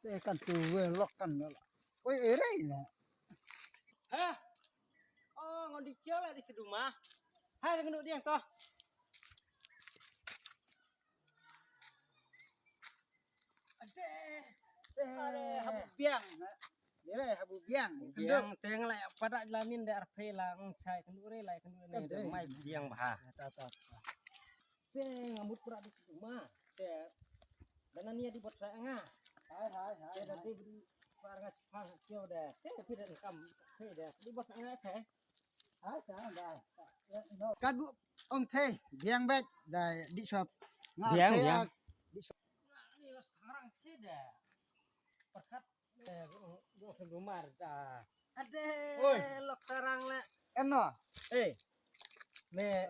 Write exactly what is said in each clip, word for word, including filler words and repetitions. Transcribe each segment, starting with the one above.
Te kan tu we lok kan la. Oi, erei na. Ha? Oh, ngon di cio la di keduma. Ha, ngon di yang toh. Ade. Are, habu biang. Ni le habu biang. Biang teng la pada lanin de arpe la ngchai kendure la kendure ne de mai biang bha. Ta ta. Teng amut pra di keduma. Te. Dana ni di bot sa nga. Hai hai hai. Te da di bri par nga chipang cio de. Te phi de kam. Te de. Di bot sa nga te. Hai sa nga. Ka du ong thei biang bek da di shop. Nga biang biang. Di shop. Nga ni los sarang thei de. Perkat eh go rumar da. Ade. Oi. Lok sarang le. Eno. Eh. Me.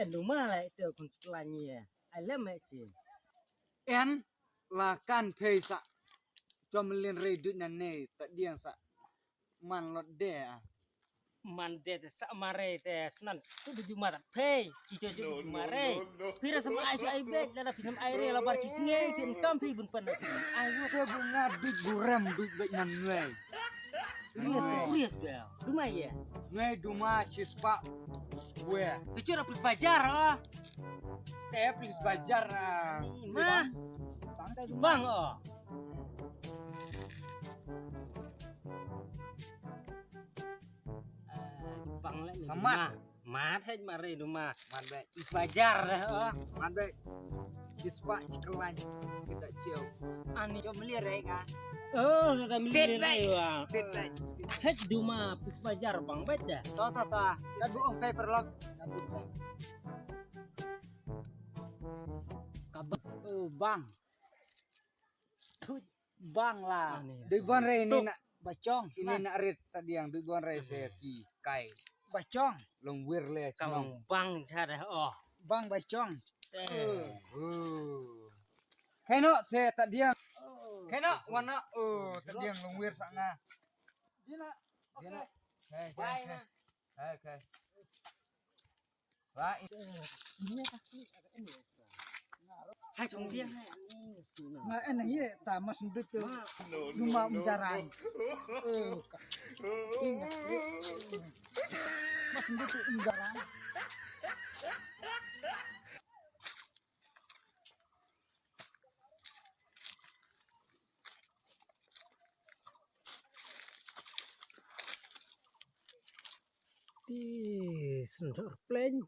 En rumah le itu kun sekolahnya. Ai lem me ci. En la kan phei sa chom lin rei dut na ne ta diang sa man lot de a. Man de te sa mare te snan tu du juma ta phei ki cho ju mare. Pira sama ai su ai bet la phi nam ai re la bar chi snge phi kam phi bun pan ai wo te bu nga dut bu rem dut bet nan nwe. Iya iya. Duma ya. Nwe duma chi spa. We. Bicara plus bajar ah. Te please bajar ah. Mah. Bang oh. Bang le. Samat. Mat hej mari duma. Mat baik. Is bajar deh oh. Mat baik. Ispa cikelai. Kita cium. Ani jom melir ya kan. Oh, kita melir ya. Fit baik. Hej duma pis bajar bang baik dah. Toh toh toh. Kan bu ong paper lock. Kan bu. Kabak oh bang. Tuj bang la. Dui bon re ini nak bacong. Ini nak rit tadi yang dui bon re se ki kai. Bacong. Long wir le kam bang cha da oh. Bang bacong. Keno se tadi yang. Keno wana oh tadi yang long wir sa nga. Dina. Dina. Bye na. Hai kai. Hai song biang hai. Nga en ye ta mas ndut tu. Luma menjarang. Mas ndut tu menjarang. Ti sendok pleng.